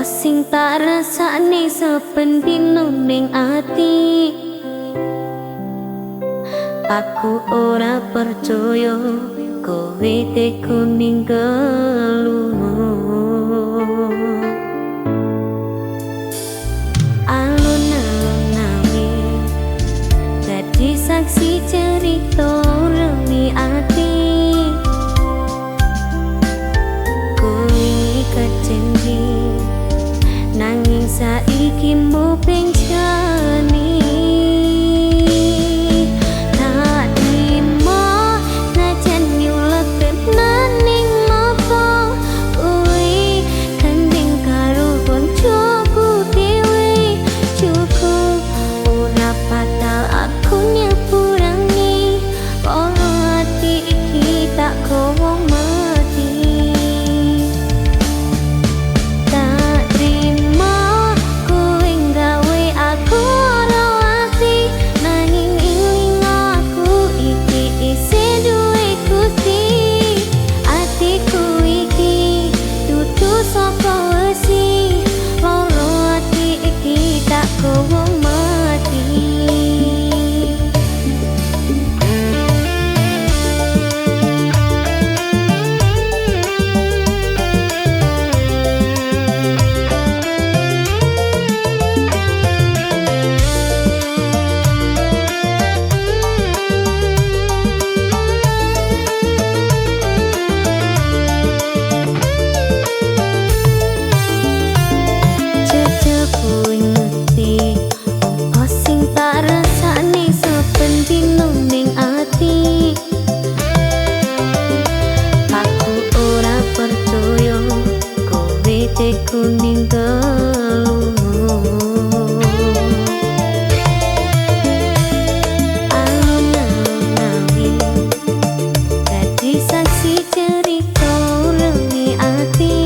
Sing tak rasane saben dina ning ati, aku ora percaya kowe teko ninggal lunga. Alun-alun awi dadi saksi cerita remi ati. Kowe kejanji nanging saiki mung pencani. Tak trimo najan nyulek tenan ning mata, kowe gandeng karo koncoku dhewe. Cukup ora fatal aku nyepurangi, ora ati iki tak kowo mati. Tak trimo kowe gawe aku ora ati, nanging eling aku iki isih duwe Gusti. Atiku iki dudu saka wesi, loro ati iki tak kowo mati. Jejeg kowe ngerti apa sing tak rasane saben dina ning ati. Aku ora percaya kowe teko ninggal lunga. Alun-alun awi dadi saksi cerita remi ati.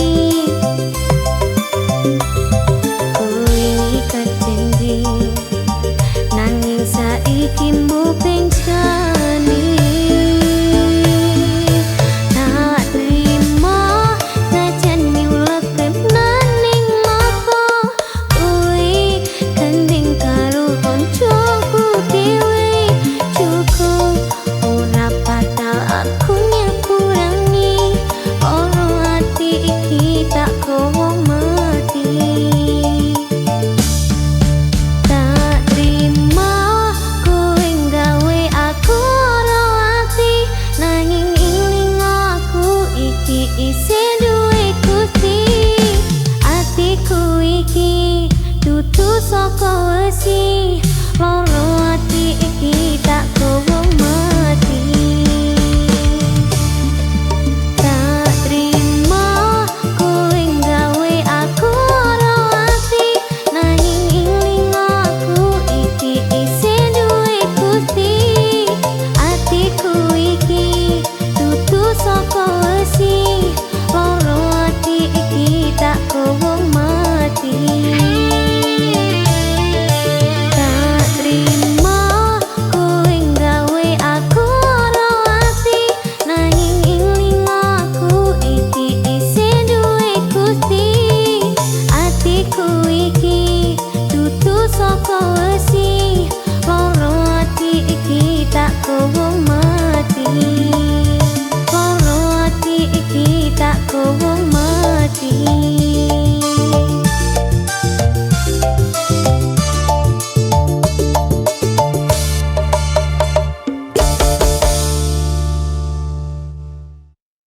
Kowe ngikat janji nanging saiki mung pencani.